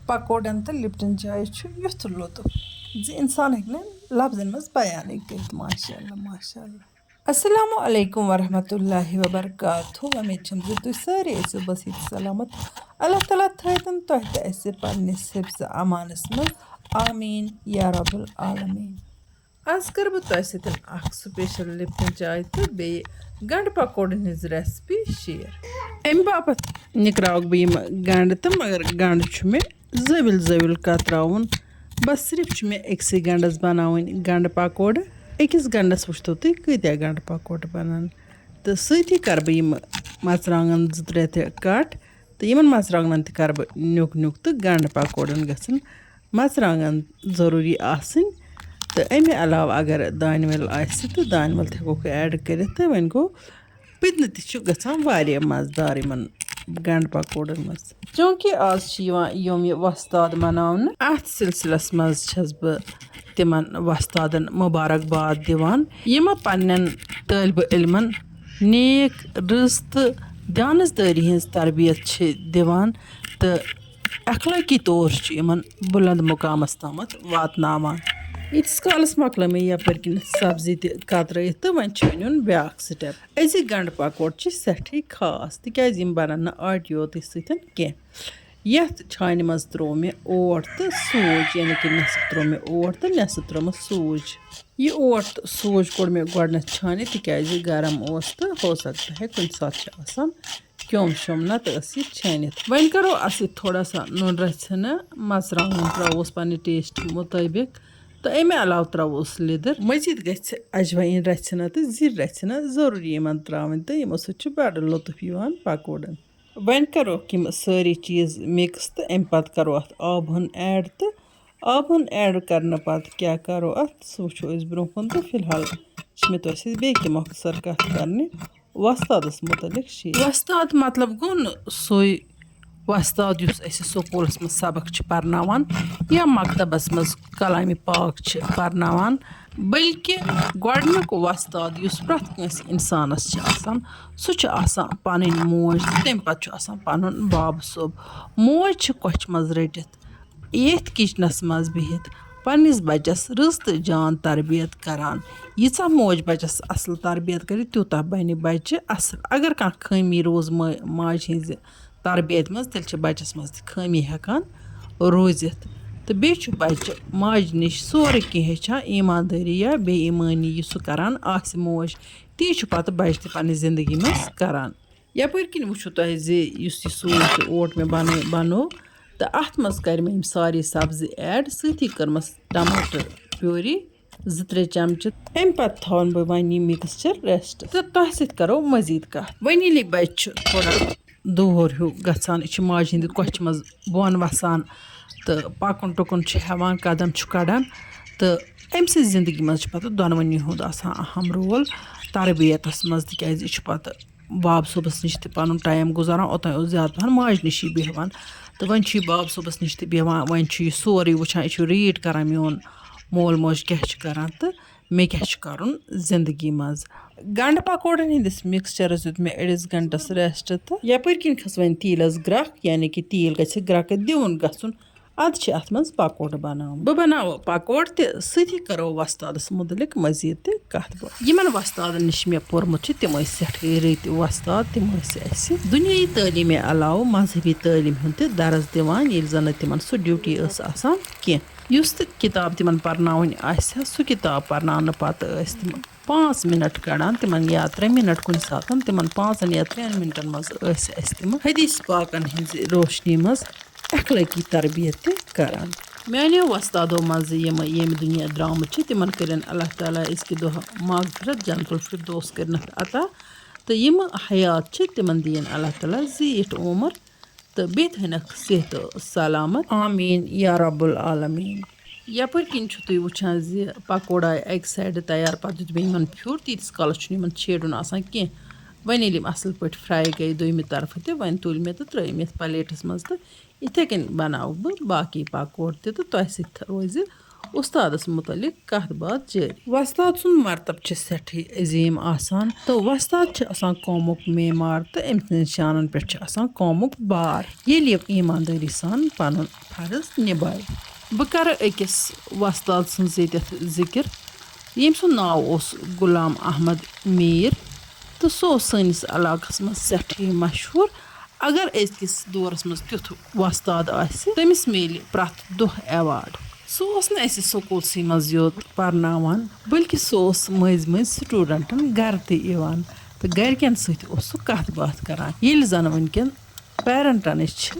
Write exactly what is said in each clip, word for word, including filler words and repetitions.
پکوڑن تہٕ لپٹن چایہِ چھُ یُتھ لطف زِ انسان ہیٚکہِ نہٕ لفظن منٛز بیانٕے کٔرِتھ۔ ماشاء اللہ، ماشاء اللہ۔ السلام علیکم ورحمۃ اللہ وبرکاتہ۔ وۄمید چھم زِ تُہۍ سٲری ٲسِو بصیٖت سلامت۔ اللہ تعالیٰ تھٲیتن تۄہہِ تہٕ اَسہِ پننِس حفظ امانس منٛز۔ آمین یا رب العالمین۔ آز کرٕ بہٕ تۄہہِ سۭتۍ اکھ special لپٹن چاے تہٕ بیٚیہِ گنڈٕ پکوڑن ہٕنٛز recipe share۔ امہِ باپتھ نِکراوکھ بہٕ یِم گنڈٕ تہٕ مگر گنڈٕ چھُ مےٚ زٲوِل زٲوِل کتراوُن۔ بس صرف چھُ مےٚ أکسٕے گنڈس بناوٕنۍ گنڈٕ پکوڑٕ۔ أکِس گنڈس وٕچھتو تُہۍ کۭتیاہ گنڈٕ پکوڑٕ بنن۔ تہٕ سۭتی کرٕ بہٕ یِم مرژٕوانٛگن زٕ ترٛےٚ تہِ cut۔ تہٕ یِمن مرژٕوانٛگنن تہِ کرٕ بہٕ نیُک نیُک تہٕ گنڈٕ پکوڑن گژھن مرژٕوانٛگن ضروٗری آسٕنۍ۔ تہٕ اَمہِ علاوٕ اگر دانہِ وَل آسہِ تہٕ دانہِ وَل تہِ ہٮ۪کوکھ add کٔرِتھ۔ تہٕ وۄنۍ گوٚو پٔدنہٕ تہِ چھُ گژھان واریاہ مَزٕدار یِمَن گنٛڈٕ پکوڑَن منٛز۔ چوٗنٛکہِ آز چھِ یِوان یومِ وۄستاد مناونہٕ، اَتھ سلسلس منٛز چھَس بہٕ تِمن وۄستادن مُبارک باد دِوان، یِمہٕ پننٮ۪ن طٲلبہِ علمن نیک، رٕژ تہٕ دیانتدٲری ہٕنٛز تربیت چھِ دِوان تہٕ اخلٲقی طور چھِ یِمن بُلند مُقامس تامتھ واتناوان۔ ییٖتِس کالس مۄکلٲو مےٚ یپٲرۍ کِنۍ سبزی تہِ کترٲیِتھ تہٕ وۄنۍ چھُ نیُن بیٛاکھ step۔ أزِکۍ گنڈٕ پکوڑ چھِ سٮ۪ٹھٕے خاص، تِکیازِ یِم بنن نہٕ آٹہِ یوتُے سۭتۍ کینٛہہ۔ یتھ چھانہِ منٛز تروو مےٚ اوٹ تہٕ سوٗج، یعنی کہِ نٮ۪صٕف تروو مےٚ اوٹ تہٕ نٮ۪صٕف ترٲومَس سوٗج۔ یہِ اوٹ تہٕ سوٗج کوٚڑ مےٚ گۄڈٕنٮ۪تھ چھانِتھ، تِکیازِ گرم اوس تہٕ ہو سکتا ہے کُنہِ ساتہٕ چھِ آسان کیوٚم شوٚم، نتہٕ ٲس یہِ چھٲنِتھ۔ وۄنۍ کرو اَتھ سۭتۍ تھوڑا سا نُن رژھِ ہنا، مرژٕوانٛگن ترٛاووس پننہِ taste مُطٲبِق تہٕ اَمہِ علاوٕ ترٛاووس لیٚدٕر۔ مٔزیٖد گژھِ اجوایِن رژھِ ہنا تہٕ زِرۍ رژھِ ہنا ضروٗری یِمن ترٛاوٕنۍ تہٕ یِمو سۭتۍ چھُ بڑٕ لطف یِوان پکوڑن۔ وۄنۍ کروکھ یِم سٲری چیٖز mix تہٕ اَمہِ پتہٕ کرو اَتھ آب ہن add تہٕ آب ہن add کرنہٕ پتہٕ کیٛاہ کرو اَتھ، سُہ وٕچھو أسۍ برٛونٛہہ کُن۔ تہٕ فی الحال چھِ مےٚ تۄہہِ سۭتۍ بیٚیہِ تہِ مۄختصر کَتھ کرنہِ وۄستادَس مُتعلِق share۔ وۄستاد مطلب گوٚو نہٕ سُے وۄستاد یُس اَسہِ سکوٗلَس منٛز سبق چھِ پرناوان یا مکتبَس منٛز کلامِ پاک چھِ پرناوان، بلکہِ گۄڈٕنیُک وۄستاد یُس پرٛٮ۪تھ کٲنٛسہِ اِنسانَس چھِ آسان، سُہ چھُ آسان پَنٕنۍ موج تہٕ تَمہِ پَتہٕ چھُ آسان پَنُن باب صٲب۔ موج چھِ کۄچھِ منٛز رٔٹِتھ، ییٚتھۍ kitchenس منٛز بِہِتھ پننِس بچس رٕژ تہٕ جان تربیت کران۔ ییٖژاہ موج بچس اصل تربیت کرِ، تیوٗتاہ بنہِ بچہِ اصل۔ اگر کانٛہہ خٲمی روٗز مٲ-، ماجہِ ہٕنٛزِ تربیت منٛز، تیٚلہِ چھِ بچس منٛز تہِ خٲمی ہٮ۪کان روٗزِتھ۔ تہٕ بیٚیہِ چھُ بچہِ ماجہِ نِش سورُے کینٛہہ ہیٚچھان، ایٖماندٲری یا بے ایٖمٲنی یُس سُہ کران آسہِ موج، تی چھُ پتہٕ بچہِ تہِ پننہِ زندگی منٛز کران۔ یپٲرۍ کِنۍ وٕچھِو تۄہہِ زِ یُس یہِ سوٗپ تہٕ اوٹ مےٚ بنٲے-، بنوو، تہٕ اَتھ منٛز کَرِ مےٚ یِم سارے سبزی add، سۭتی کٔرمَس ٹماٹر puree زٕ ترٛےٚ چمچہٕ۔ اَمہِ پتہٕ تھاوَن بہٕ وۄنۍ یہِ mixture rest تہٕ تۄہہِ سۭتۍ کَرو مٔزیٖد کَتھ۔ وۄنۍ ییٚلہِ یہِ بَچہِ چھُ تھوڑا دور ہیوٗ گژھان، یہِ چھُ ماجہِ ہِنٛدِ کۄچھِ منٛز بۄن وَسان تہٕ پَکُن ٹُکُن چھُ ہٮ۪وان، قدم چھُ کَڑان، تہٕ أمۍ سٕنٛزِ زِندگی منٛز چھُ پَتہٕ دۄنوٕنی ہُنٛد آسان اَہَم role تربیتَس منٛز، تِکیٛازِ یہِ چھُ پَتہٕ باب صٲبَس نِش تہِ پَنُن time گُزاران، اوٚتام اوس زیادٕ پَہَن ماجہِ نِشی بیٚہوان۔ تہٕ وۄنۍ چھُ یہِ باب صٲبَس نِش تہِ بیٚہوان، وۄنۍ چھُ یہِ سورُے وٕچھان، یہِ چھُ read کَران میون مول موج کیٛاہ چھُ کَران تہٕ مےٚ کیٛاہ چھُ کَرُن زِندگی منٛز۔ گَنٛڈٕ پَکوڑَن ہِنٛدِس mixtureَس دیُت مےٚ أڑِس گھنٹَس rest تہٕ یَپٲرۍ کِنۍ کھٔژ وۄنۍ تیٖلَس گرٛکھ، یعنی کہِ تیٖل گژھِ گرٛکہٕ دِوُن گژھُن۔ اَدٕ چھِ اَتھ منٛز پَکوڑٕ بَناوُن۔ بہٕ بَناوٕ پَکوڑٕ تہِ سۭتی کَرو وۄستادَس مُتعلِق مٔزیٖد تہِ کَتھ باتھ۔ یِمَن وۄستادَن نِش مےٚ پوٚرمُت چھُ، تِم ٲسۍ سٮ۪ٹھٕے رٕتۍ وۄستاد، تِم ٲسۍ اَسہِ دُنیٲیی تعلیٖمہِ علاوٕ مذہبی تعلیٖم ہُنٛد تہِ درس دِوان، ییٚلہِ زَن نہٕ تِمَن سُہ duty ٲس آسان کینٛہہ۔ یُس تہِ کِتاب تِمَن پَرناوٕنۍ آسہِ ہا، سُہ کِتاب پَرناونہٕ پَتہٕ ٲسۍ تِم پانٛژھ minute کَڑان تِمَن یا ترٛےٚ minute کُنہِ ساتَن، تِمَن پانٛژَن یا ترٛٮ۪ن minuteن منٛز ٲسۍ اَسہِ تِم حدیث پاکَن ہٕنٛزِ روشنی منٛز اخلٲقی تربیت تہِ کران۔ میانیو وۄستادو منٛزٕ یِم ییٚمہِ دُنیا درٛامٕتۍ چھِ، تِمن کٔرِن اللہ تعالیٰ أزکہِ دۄہ مغفرت، جنت الفردوس کٔرِنکھ عطا، تہٕ یِم حیات چھِ، تِمن دِیِن اللہ تعالیٰ زیٖٹھ عمر تہٕ بیٚیہِ تھٲینکھ صحت سلامت۔ آمین یا رب العالمین۔ یپٲرۍ کِنۍ چھِو تُہۍ وٕچھان زِ پکوڑا اکہِ side تیار، پتہٕ دیُت مےٚ یِمن پھیُر، تیٖتِس کالس چھُنہٕ یِمن چھیڑُن آسان کینٛہہ۔ وۄنۍ ییٚلہِ یِم اصل پٲٹھۍ fry گٔے دوٚیمہِ طرفہٕ تہِ، وۄنۍ تُلۍ مےٚ تہٕ ترٲوۍ مےٚ یتھ plateس منٛز تہٕ یِتھَے کٔنۍ بَناوٕ بہٕ باقٕے پَکوڑ تہِ تہٕ تۄہہِ سۭتۍ روزِ استادس متعلق کتھ باتھ جٲری۔ وۄستاد سُنٛد مرتبہٕ چھُ سٮ۪ٹھٕے عظیٖم آسان تہٕ وۄستاد چھُ آسان قومُک معمار تہٕ أمۍ سٕنٛدٮ۪ن شانن پٮ۪ٹھ چھُ آسان قومُک بار، ییٚلہِ یہِ ایٖماندٲری سان پنُن فرض نِبھایہِ۔ بہٕ کرٕ أکِس وۄستاد سٕنٛز ییٚتٮ۪تھ ذِکِر، ییٚمۍ سُنٛد ناو اوس غلام احمد میٖر تہٕ سُہ اوس سٲنِس علاقس منٛز سٮ۪ٹھٕے مشہوٗر۔ اگر أزکِس دورس منٛز تیُتھ وۄستاد آسہِ، تٔمِس میلہِ پرٛٮ۪تھ دۄہ ایوارڈ۔ سُہ اوس نہٕ اَسہِ سکوٗلسٕے منٛز یوت پرناوان، بلکہِ سُہ اوس مٔنٛزۍ مٔنٛزۍ سٹوڈنٹن گرٕ تہِ یِوان تہٕ گرِکٮ۪ن سۭتۍ اوس سُہ کتھ باتھ کران، ییٚلہِ زن وٕنکٮ۪ن پیرنٹن أسۍ چھِ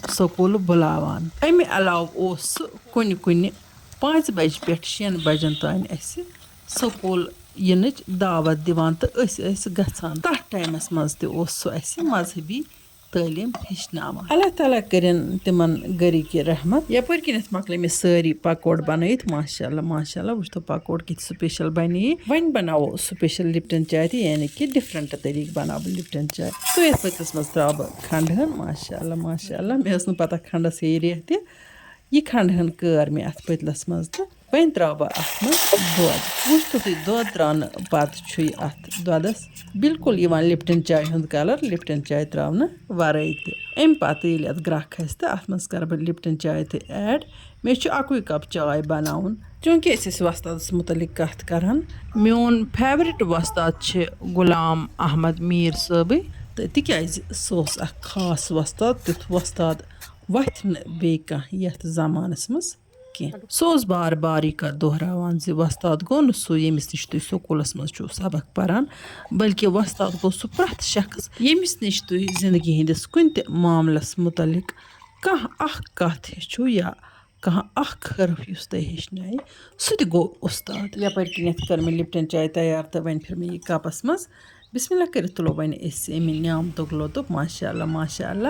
سکوٗل بُلاوان۔ امہِ علاوٕ اوس سُہ کُنہِ کُنہِ پانٛژِ بجہِ پٮ۪ٹھ شٮ۪ن بجن تام اَسہِ سکوٗل یِنٕچ دعوت دِوان تہٕ أسۍ ٲسۍ گژھان۔ تَتھ ٹایمَس منٛز تہِ اوس سُہ اَسہِ مذہبی تعلیٖم ہیٚچھناوان۔ اللہ تعالیٰ کٔرِن تِمن گرِکۍ رحمت۔ یپٲرۍ کِنٮ۪تھ مۄکلے مےٚ سٲری پکوڑ بنٲیِتھ۔ ماشاء اللہ، ماشاء اللہ، وٕچھ تو پکوڑ کِتھ سپیشل بنے۔ وۄنۍ بناوو سپیشل لپٹن چاے تہِ، یعنی کہِ ڈفرنٹ طریقہٕ بناو بہٕ لپٹن چاے۔ سُہ یتھ پٔتلس منٛز تراو بہٕ کھنڈٕ ہن۔ ماشاء اللہ، ماشاء اللہ، مےٚ ٲس نہٕ پتہ کھنڈس ہیٚیہِ ریٚہہ تہِ۔ یہِ کھنڈٕ ہن کٲر مےٚ اتھ پٔتلس منٛز تہٕ وۄنۍ تراو بہٕ اتھ منٛز دۄد۔ وٕچھ تُہۍ، دۄد تراونہٕ پتہٕ چھُ یہِ اتھ دۄدس بالکل یِوان لپٹن چاے ہُنٛد کلر، لپٹن چاے تراونہٕ ورٲے تہِ۔ امہِ پتہٕ ییٚلہِ اتھ گرٛکھ کھسہِ تہٕ اتھ منٛز کرٕ بہٕ لپٹن چاے تہِ ایڈ۔ مےٚ چھُ اکُے کپ چاے بناوُن۔ چوٗنٛکہِ أسۍ ٲسۍ وۄستادس مُتعلق کتھ کران، میون فیورٹ وۄستاد چھِ غلام احمد میٖر صٲبٕے، تہٕ تِکیازِ سُہ اوس اکھ خاص وۄستاد، تیُتھ وۄستاد وۄتھِ نہٕ بیٚیہِ کانٛہہ یتھ زمانس منٛز کینٛہہ۔ سُہ اوس بار بار یہِ کتھ دۄہراوان زِ وۄستاد گوٚو نہٕ سُہ، ییٚمِس نِش تُہۍ سکوٗلس منٛز چھِو سبق پران، بلکہِ وۄستاد گوٚو سُہ پرٛٮ۪تھ شخص، ییٚمِس نِش تُہۍ زندگی ہٕنٛدِس کُنہِ تہِ معاملس مُتعلق کانٛہہ اکھ کتھ ہیٚچھِو یا کانٛہہ اکھ حرف یُس تۄہہِ ہیٚچھنایہِ، سُہ تہِ گوٚو اُستاد۔ یپٲرۍ کِنٮ۪تھ کٔر مےٚ لپٹن چاے تیار تہٕ وۄنۍ پھِر مےٚ یہِ کپس منٛز۔ بسم اللہ کٔرِتھ تُلو وۄنۍ أسۍ اَمہِ نعمتُک لطف۔ ماشاء اللہ، ماشاء اللہ۔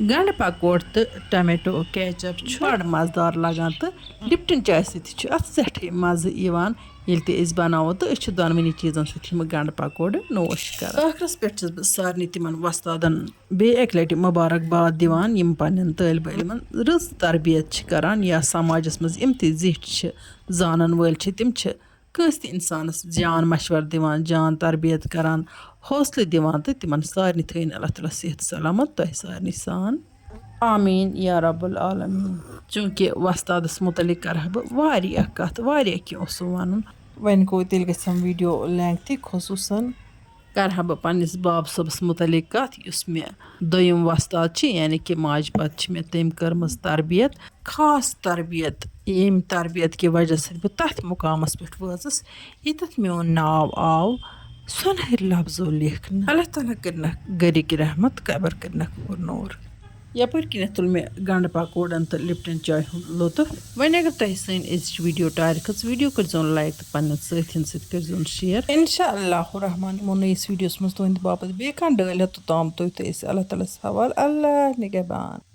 گنڈٕ پکوڑ تہٕ ٹمیٹو کیچپ چھُ بڑٕ مزٕدار لگان تہٕ لپٹن چاے سۭتۍ چھُ اتھ سٮ۪ٹھٕے مزٕ یِوان۔ ییٚلہِ تہِ أسۍ بناوو تہٕ أسۍ چھِ دۄنوٕنی چیٖزن سۭتۍ یِم گنڈٕ پکوڑٕ نوش کران۔ ٲخرس پٮ۪ٹھ چھَس بہٕ سارنٕے تِمن وۄستادن بیٚیہِ اکہِ لٹہِ مبارک باد دِوان، یِم پننٮ۪ن طٲلبہِ علمن رٕژ تربیت چھِ کران یا سماجس منٛز یِم تہِ زِٹھۍ چھِ، زانن وٲلۍ چھِ، تِم چھِ کٲنٛسہِ تہِ اِنسانَس جان مَشوَرٕ دِوان، جان تربیت کَران، حوصلہٕ دِوان تہٕ تِمَن سارنٕے تھٲیِن اللہ تعالیٰ صحت سلامت، تۄہہِ سارنٕے سان۔ آمین یا رب العالمین۔ چوٗنٛکہِ وۄستادَس مُتعلِق کَرٕ ہا بہٕ واریاہ کَتھ، واریاہ کینٛہہ اوسُم وَنُن۔ وۄنۍ گوٚو تیٚلہِ گژھِ ہم ویٖڈیو lengthy، خصوٗصاً کَرٕ ہا بہٕ پنٛنِس باب صٲبَس مُتعلِق کَتھ، یُس مےٚ دوٚیِم وۄستاد چھِ، یعنی کہِ ماجہِ پَتہٕ چھِ مےٚ تٔمۍ کٔرمٕژ تربیت۔ خاص تربیت، ییٚمہِ تربیت کہِ وجہ سۭتۍ بہٕ تَتھ مُقامَس پٮ۪ٹھ وٲژٕس، ییٚتٮ۪تھ میون ناو آو سۄنہٕرۍ لفظو لیکھنہٕ۔ اللہ تعالیٰ کٔرِنَکھ گَرِکۍ رحمت، قبر کٔرِنَکھ پُر نوٗر۔ یَپٲرۍ کِنٮ۪تھ تُل مےٚ گَنٛڈٕ پکوڑَن تہٕ لِپٹَن چاے ہُنٛد لطف۔ وۄنۍ اگر تۄہہِ سٲنۍ أزِچ ویٖڈیو ٹارِ کھٔژ، ویٖڈیو کٔرۍزیون like تہٕ پنٛنٮ۪ن سٲتھیَن سۭتۍ کٔرۍزیون share۔ اِنشاء اللہ الرحمن یِمو نٔیِس ویٖڈیوَس منٛز تُہٕنٛدِ باپتھ بیٚیہِ کانٛہہ ڈٲلۍ ہٮ۪تھ، توٚتام تُہۍ تہٕ أسۍ اللہ تعالیٰ ہَس حوالہٕ۔ اللہ نِگہبان۔